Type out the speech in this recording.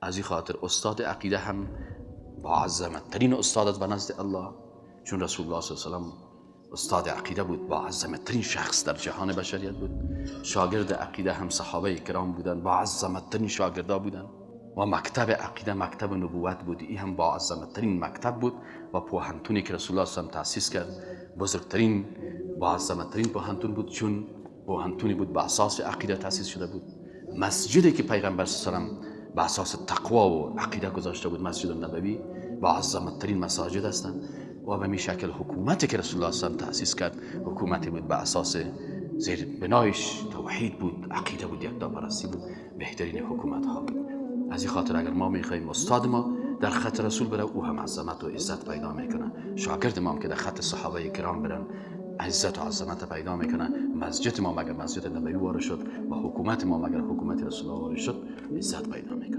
از این خاطر استاد عقیده هم با عظمت ترین استاد است به نزد الله، چون رسول الله صلی الله علیه و سلم استاد عقیده بود، با عظمت ترین شخص در جهان بشریت بود. شاگرد عقیده هم صحابه کرام بودند، با عظمت ترین شاگردا بودند. و مکتب عقیده مکتب نبوت بود، این هم با عظمت ترین مکتب بود. و پوهنتونی که رسول الله صلی الله علیه و تأسیس کرد بزرگترین با عظمت ترین پوهنتون بود، چون پوهنتونی بود به اساس عقیده تأسیس شده بود. مسجدی که پیغمبر صلی الله علیه و به اساس تقوا و عقیده گذاشته بود، مسجد النبوی، با عظمت ترین مساجد هستند. و به می شکل حکومتی که رسول الله صلی الله علیه و تأسیس کرد حکومتی بود به اساس زیر بنایش توحید بود، عقیده بود، یکتاپرستی بود، بهترین حکومت ها بود. از این خاطر اگر ما میخواهیم استاد ما در خط رسول بره، او هم عظمت و عزت پیدا میکنه. شاگرد ما هم که در خط صحابه کرام برن عزت و عظمت پیدا میکنه. مسجد ما مگر مسجد نبوی وارد شد و حکومت ما مگر حکومت رسول الله وارد شد، عزت پیدا میکنه.